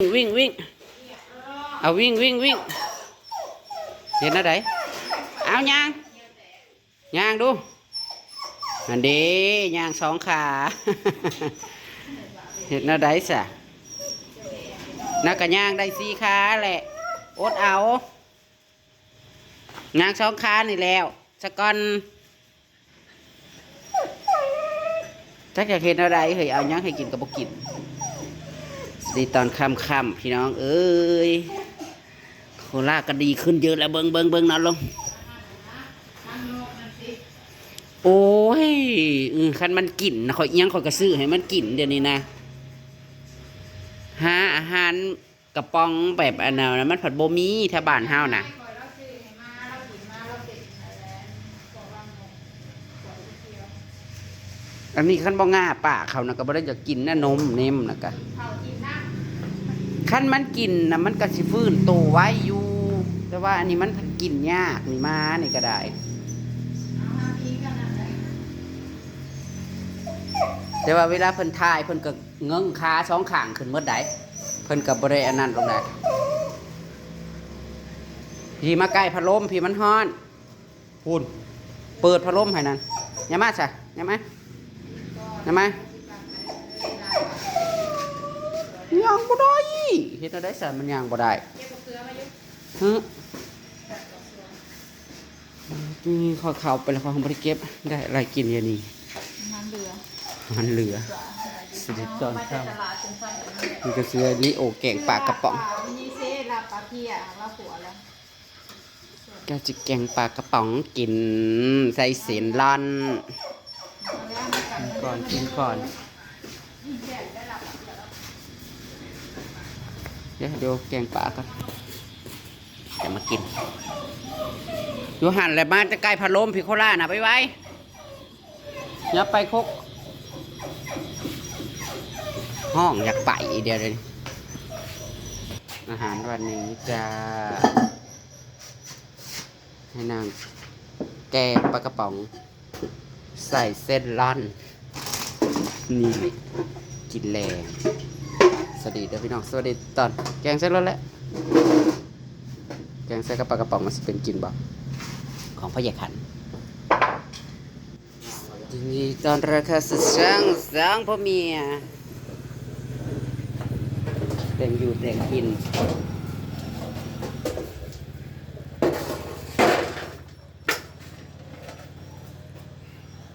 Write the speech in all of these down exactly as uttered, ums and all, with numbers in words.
วิ่ง วิ่ง วิ่ง เอาวิ่ง วิ่ง วิ่ง เฮ็ดแนวใด เอาย่าง ย่างดู นั่นเด้ ย่างสองขา เฮ็ดแนวใดซะ นักก็ย่างได้สี่ขาแหละ อดเอา ย่างสองขานี่แล้ว สะก่อน จักอยากเฮ็ดแนวใด เฮ้ย เอาหยังให้กินก็บ่กิน สวัสดีตอนค่ำๆ พี่น้องเอ้ย โคราชก็ดีขึ้นเยอะแล้ว เบิ่ง เบิ่ง เบิ่ง นอนลง โอ้ย อือ คันมันกินนะ ข้อยอิหยังข้อยก็ซื้อให้มันกินเดี๋ยวนี้นะ หาอาหารกระป๋องแบบอันนั้นนะ มันผัดบ่มีแถวบ้านเฮานะ อันนี้คันบ่ง่าปากเขานะ ก็บ่ได้อยากกินนะ นมเนมนะกะ คันมันกินนะ มันก็สิฟื้นโตไวอยู่ แต่ว่าอันนี้มันผัดกินยาก นี่มานี่ก็ได้ แต่ว่าเวลาเพิ่นถ่าย เพิ่นก็เงิ้งขาสองข้างขึ้นหมดได้ เพิ่นก็บ่ได้อันนั้นลงได้ พี่มาใกล้พัดลม พี่มันฮ้อน พู้น เปิดพัดลมให้นั่น อย่ามาซะ อย่ามา อย่ามา ย่างบ่ได้ เฮ็ดแนวใดซะ มันย่างบ่ได้ เก็บบักเขือมาอยู่ ฮะ นี่ข้อยเข้าไปแล้วข้อยบ่ได้เก็บ ได้อะไรกินอย่างนี้ มันเหลือ มันเหลือ สวัสดีตอนค่ำ เอาไปแต่ตลาดจนไฟ นี่ก็ซื้อลิโอแกงปลากระป๋อง มีเซลาปลาเพีย ลาหัวแล้ว ก็จะแกงปลากระป๋องกิน ใส่เส้นร่อน กินก่อน กินก่อน เดี๋ยว เดี๋ยวแกงปลาก่อน จะมากิน อยู่หั่นแหละ มาจะใกล้พัดลม พี่โคล่าน่ะ ไปไว้ อย่าไปคก ห้องอยากไปเดียวเลย อาหารวันนี้จะ ให้นางแกงปลากระป๋อง ใส่เส้นร่อน นี่ กินแรง สวัสดีเด้อพี่น้อง สวัสดีตอน แกงเส้นร่อนแหละ แกงใส่กับปลากระป๋องมันสิเป็นกินบ่ ของพ่อใหญ่ขัน ยินดีต้อนรับเข้าสู่ช่องสองผัวเมีย แต่งอยู่แต่งกิน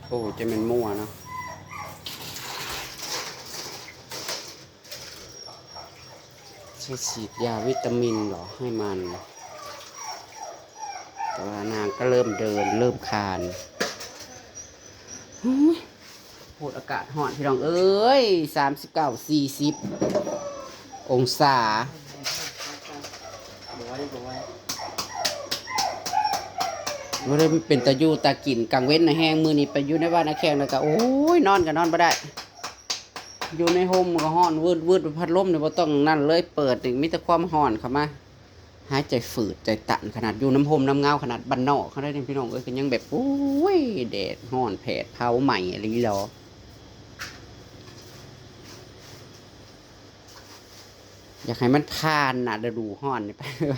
โอ้ จะเป็นมั่วเนาะ ใช้ฉีดยาวิตามินเหรอ ให้มัน แต่ว่านางก็เริ่มเดิน เริ่มคลาน โอ้ย โหด อากาศฮ้อนพี่น้องเอ้ย สามสิบเก้า สี่สิบ องศา บ่ได้เป็นตาอยู่ตากิน กลางเว้นน่ะแฮง มื้อนี้ไปอยู่ในบ้านนาแข้งแล้วก็ โอ้ย นอนก็นอนบ่ได้ อยู่ในโฮมก็ฮ้อนวืดวืด พัดลมนี่บ่ต้องนั่นเลย เปิดนี่มีแต่ความฮ้อนเข้ามา หายใจฝืดใจตัน ขนาดอยู่นำโฮมนำเงา ขนาดบ้านนอกเขาได้นี่พี่น้องเอ้ย ก็ยังแบบ โอ้ย แดดฮ้อนแผดเผาไหม้อีหลีหรอ อยากให้มันผ่านน่ะ ฤดูฮ้อนนี่ไปไว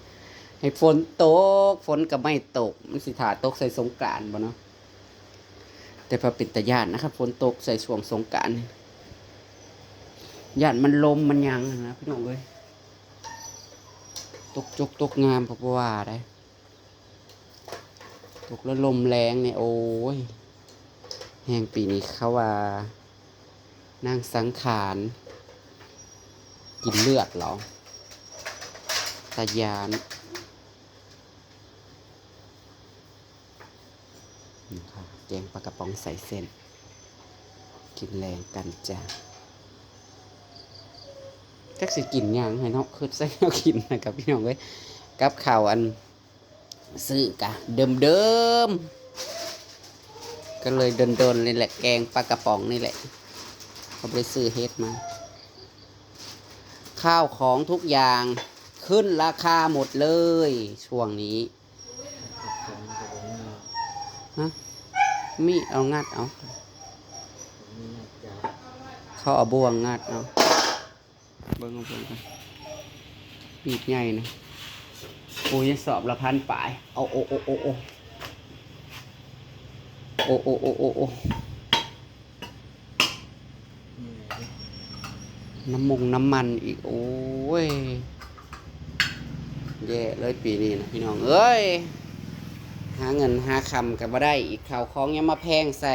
ๆ ให้ฝนตก ฝนก็ไม่ตก มันสิถ่าตกใส่สงกรานต์บ่เนาะ แต่พอเป็นตาย้านนะครับ ฝนตกใส่ช่วงสงกรานต์นี่ ย้านมันลมมันหยังนะพี่น้องเอ้ย ตกจกตกงามเพราะว่าได้ ตกแล้วลมแรงเนี่ย โอ้ย แฮงปีนี้เขาว่า นางสังขาร กินเลือดเหรอ ตาย้าน นี่ค่ะ แกงปลากระป๋องใส่เส้น กินแรงกันจ้ะ จักสิกินหยังให้เนาะ คือใส่แนวกินนะครับพี่น้องเอ้ย กับข้าวอัน ซื้อกะเดิมๆ ก็เลยโดนๆ นี่แหละ แกงปลากระป๋องนี่แหละ เขาไปซื้อเฮ็ดมา ข้าวของทุกอย่างขึ้นราคาหมดเลย ช่วงนี้ ฮะ มีดเอางัดเอา เขาเอาบ่วงงัดเอา บิ่งเอาเบิ่งกัน ปีกใหญ่นะ โอ้ย สอบละพันปลาย เอา โอ้ โอ้ โอ้ โอ้ โอ้ โอ้ โอ้ โอ้ โอ้ น้ำมงน้ำมันอีก โอ้ย แย่เลยปีนี้นะพี่น้องเอ้ย หาเงินหาคำก็บ่ได้อีก ข้าวของยังมาแพงใส่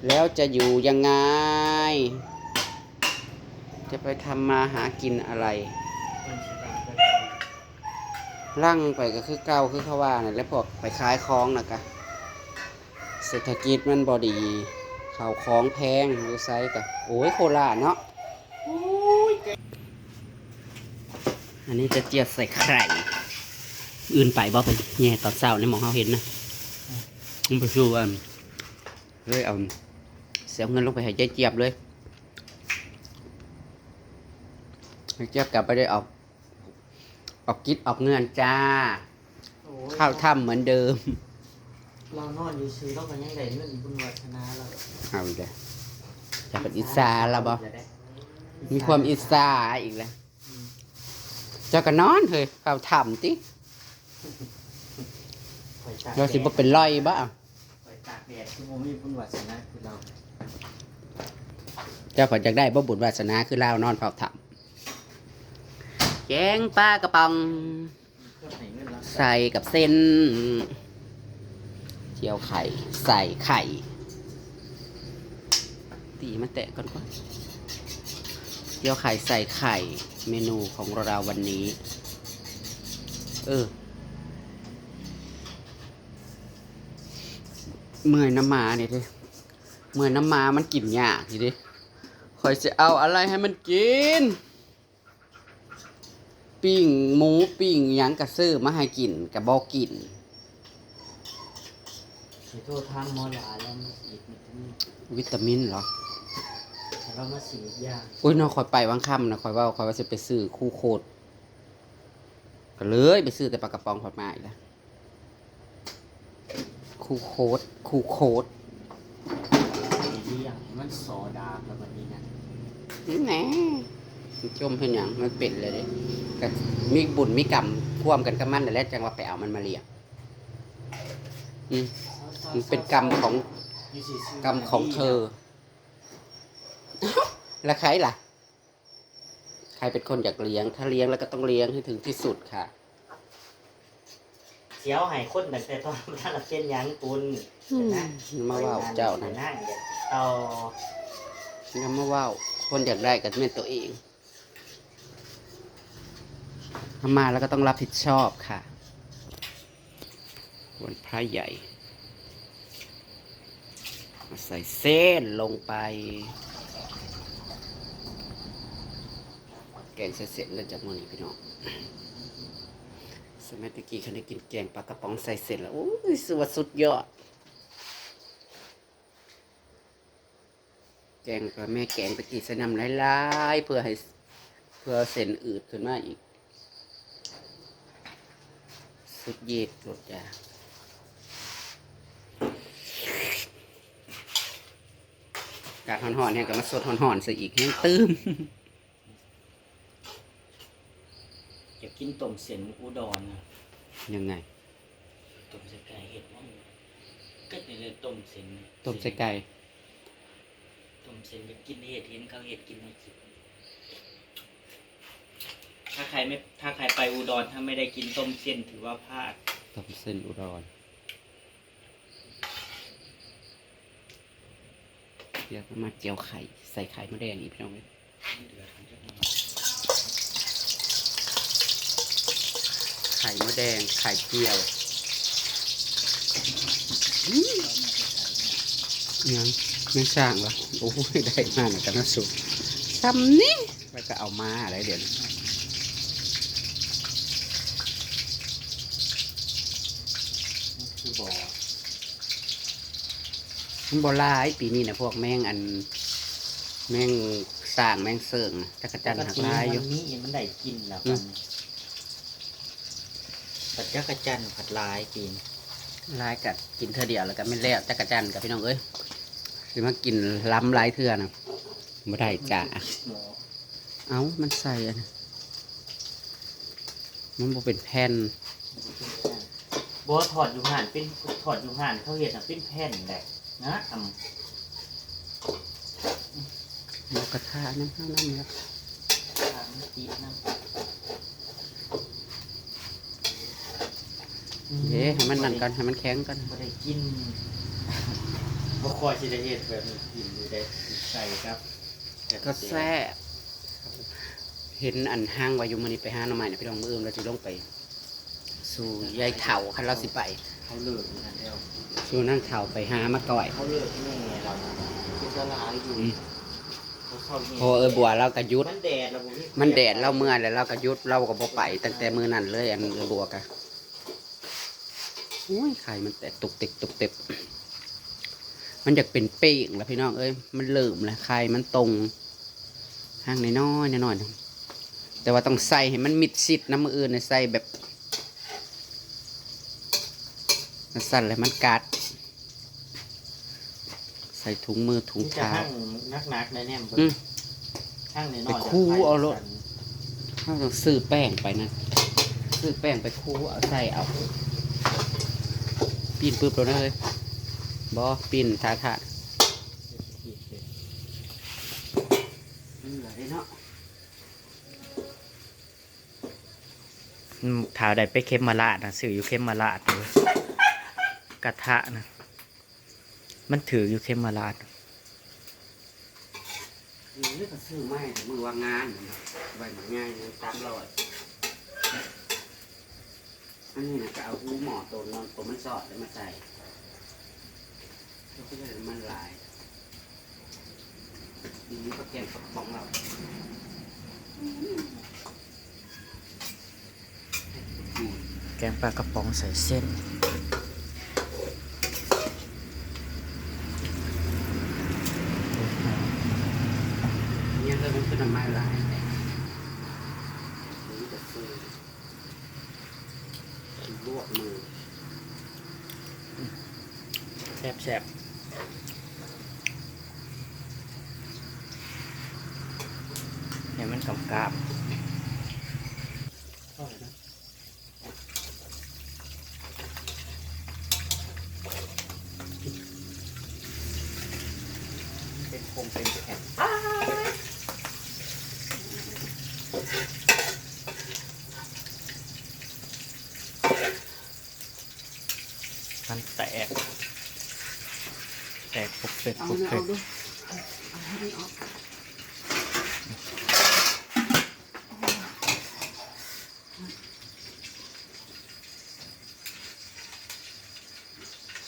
แล้วจะอยู่ยังไง จะไปทำมาหากินอะไร ลังไปก็คือเก่าคือเขาว่านั่นแหละ พวกไปขายของนะกะ เศรษฐกิจมันบ่ดี ข้าวของแพง อยู่ไสกะ โอ้ย โคราชเนาะ อันนี้จะเจียวใส่ไข่ อื่นไปบ่ ไปแย่ตอนเช้าในหม่องเฮาเห็นนะ มันไปสู่อัน เลยเอา เสียเงินลงไปให้ยายเจี๊ยบเลย ยายเจี๊ยบกลับไปได้ออก ออกกิจออกเงินจ้า โอ้ย เข้าถ้ำเหมือนเดิม เรานอนอยู่ซื่อเราก็ยังได้เงินบุญวาสนาเรา เอาอีกแล้ว จะเป็นอิจฉาเราบ่ มีความอิจฉาอีกแล้ว อืม เจ้าก็นอนเฮ้ย เข้าถ้ำติ ข่อยตาก เราสิบ่เป็นลอยบ่ ข่อยตากแดดคือบ่มีบุญวาสนาคือเรา เจ้าก็อยากได้บ่บุญวาสนาคือลาวนอนเฝ้าถ้ำ แกงปลากระป๋อง เพื่อให้เงินเรา ใส่กับเส้น เจียวไข่ ใส่ไข่ ตีมาแตะก่อนก่อน เจียวไข่ใส่ไข่ เมนูของเราวันนี้ เออ เมื่อยน้ำหมานี่เด้ เมื่อยน้ำหมามันกินยากนี่เด้ ข่อยสิเอาอะไรให้มันกิน ปิ้งหมูปิ้งหยังก็ซื้อมาให้กินก็บ่กิน สิโทรถามหมอหลาแล้วมาฉีดวิตามิน วิตามินเหรอ แต่เรามาฉีดยา อุ้ยเนาะ ข่อยไปวังค่ำนะ ข่อยเว้า ข่อยว่าสิไปซื้อคู่โคตร ก็เลยไปซื้อแต่ปลากระป๋องข่อยมาอีกแล้ว คู่โคตร คู่โคตร เลี้ยงมันซอดากับมันนี่นะ นี่แหน่ จมเพิ่นหยัง มันเป็นเลยเด้ ก็มีบุญมีกรรมร่วมกันกับมันนั่นแหละ จังว่าไปเอามันมาเลี้ยง อืม มันเป็นกรรมของ กรรมของเธอ แล้วใครล่ะ ใครเป็นคนอยากเลี้ยง ถ้าเลี้ยงแล้วก็ต้องเลี้ยงให้ถึงที่สุดค่ะ เสียวให้คนตั้งแต่ตอนนั้นละเป็นหยังปุน อืม นะ มาเว้าเจ้านะ ไปนั่งเดี๋ยวต่อ อย่ามาเว้า คนอยากได้ก็แม่นตัวเอง เอามาแล้วก็ต้องรับผิดชอบค่ะ วันพระใหญ่ มาใส่เส้นลงไป แกงใส่เส้นแล้วจากมื้อนี้พี่น้อง สมัยตะกี้คันได้กินแกงปลากระป๋องใส่เส้นแล้ว โอ้ย สุดว่าสุดยอด แกงปลาแม่แกงตะกี้ใส่น้ำหลายๆ เพื่อให้ เพื่อเส้นอืดขึ้นมาอีก สุดเย็ดโลดจ้ะ อากาศฮ้อนๆ แฮงก็มาสดฮ้อนๆ ใส่อีก แฮงตื่ม อยากกินต้มเส้นอุดรนะ ยังไง ต้มใส่ไก่เห็ดว่า ก็นี่เลยต้มเส้น ต้มใส่ไก่ ต้มเส้นอยากกินเห็ด เห็นเขาเห็ดกินในคลิป ถ้าใครไม่ ถ้าใครไปอุดร ถ้าไม่ได้กินต้มเส้นถือว่าพลาด ต้มเส้นอุดร เดี๋ยวก็มาเจียวไข่ ใส่ไข่มดแดงอีกพี่น้องเอ้ย ไข่มดแดง ไข่เจียว อืม ยัง แม่งสร้างวะ โอ้ย ได้มาแล้วกันนะสุก ซ้ำนี่ แล้วก็เอามาอะไรเดี๋ยวนี้ คือบ่ มันบ่หลายปีนี้นะ พวกแมงอัน แมงสร้าง แมงเสิงนะ จักจั่นหักหลายอยู่ ปกติมันมี มันได้กินแล้ว อืม กัน แต่จักจั่นผัดหลายปีนี้ หลายกัดกินเทื่อเดียวแล้วก็แม่นแล้ว จักจั่นกับพี่น้องเอ้ย สิมากินล้ำหลายเทื่อนะ บ่ได้จ้ะ หมอ เอ้า มันใส่อันนั้น มันบ่เป็นแผ่น บ่ ทอดอยู่ห้านเป็น ทอดอยู่ห้านเขาเฮ็ดน่ะเป็นแผ่นแหละนะ อำ หมูกระทะน้ำข้างน้ำเนี้ย ทางมันติดนะ เด้ ให้มันนั่นก่อน ให้มันแข็งก่อน บ่ได้กิน บ่ค่อยสิได้เฮ็ดแบบนี้กินอยู่ได้ ใส่ครับ ก็แซ่บ เห็นอันห้างไว้อยู่ มื้อนี้ไปหาหน่อไม้นะพี่น้อง มื้ออื่นเราสิลงไป สู่ยายเฒ่า คันเราสิไป เขาเลิกอยู่นั่นแล้ว สู่นางเฒ่าไปหามาก่อย เขาเลิกแม่เรานะ เป็นตลาดอยู่ อืม เขาเข้าเนี่ย โอ้ เออ บัวเราก็หยุด มันแดดแล้วบ่มี มันแดด เราเมื่อยแล้วเราก็หยุด เราก็บ่ไปตั้งแต่มื้อนั้นเลย อันเออ บัวก็ อุ้ย ไข่มันแตกตุกติกตุกติก มันอยากเป็นเป้งแล้วพี่น้องเอ้ย มันเริ่มแล้ว ไข่มันตรง ห้างน้อยๆน้อยๆ แต่ว่าต้องใส่ให้มันมิดชิดนะ มื้ออื่นเนี่ยใส่แบบ มันสั่นแล้วมันกัด ใส่ถุงมือถุง มีแต่ เท้า ห้างหนักๆ ในแนมเบิ่ง อืม ห้างน้อยๆ ไปคูเอาโลด จะไปสั่น เราต้องซื้อแป้งไปนะ ซื้อแป้งไปคูเอาใส่เอา ปิ้นปึ๊บเลยนะเฮ้ย บ่ ปิ้นทาทา เหลือเลยเนาะ อืม ถ้าได้ไปเขมราชนะ ซื้ออยู่เขมราชเลย กระทะนะ มันถืออยู่เขมราช นี่ก็ซื้อมาให้แต่มื้อว่างานนี่นะ ใบมันง่ายนะ สามร้อย อันนี้นะก็เอาหูหมอตัวนั้นตัวมันสอดแล้วมาใส่ แล้วก็ใส่น้ำมันหลาย อืม ก็แกงกระป๋องเรา แกงปลากระป๋องใส่เส้น เนี่ยเลยมันเป็นน้ำมันหลาย นี่ก็คือลวกมือ แซ่บแซ่บ เนี่ยมันกำกาบ เป็นโครงเป็นแผ่น มันแตก แตกปกเปก เอา ปก เนี่ย เปก เอาดู เอาให้มันออก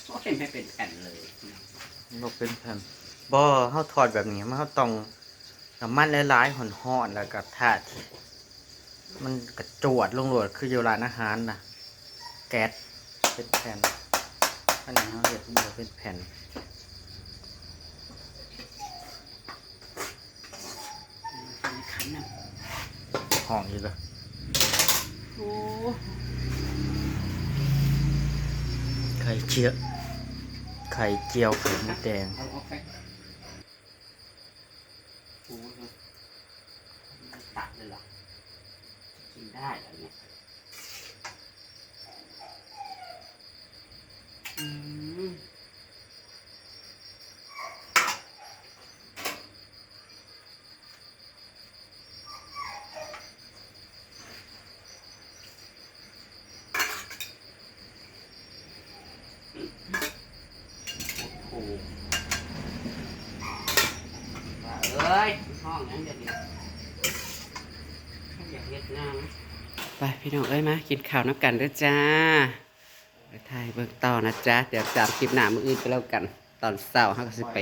โอ้ย ไม่เป็นแผ่นเลย บ่เป็นแผ่น บ่ เฮาทอดแบบนี้ มัน เฮาต้อง น้ำมันหลายๆ ฮ้อนๆ แล้วก็ทาที่ มันกระจวดลงโลด คืออยู่ร้านอาหารนะ แก๊ส เป็นแผ่น อันนี้เฮาเฮ็ดบ่เป็นแผ่น ฮ้อนอยู่เด้อ โอ้ ไข่เจียว ไข่เจียว ไข่มดแดง เอาออกไป โอ้ย ตัดเลยเหรอ กินได้เหรอเนี่ย อืม โอ้โห ว่าเอ้ย ห้องนั้นเดี๋ยวนี้ อยากเฮ็ดงาน ไปพี่น้องเอ้ย มากินข้าวนำกันเด้อจ้า ไปถ่ายเบิ่งต่อนะจ๊ะ เดี๋ยวตามคลิปหน้ามื้ออื่นก็แล้วกัน ตอนเช้าเฮาก็สิไป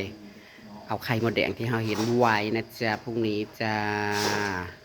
เอาไข่มดแดงที่เฮาเห็นไว้นะจ๊ะ พรุ่งนี้จ้า ไป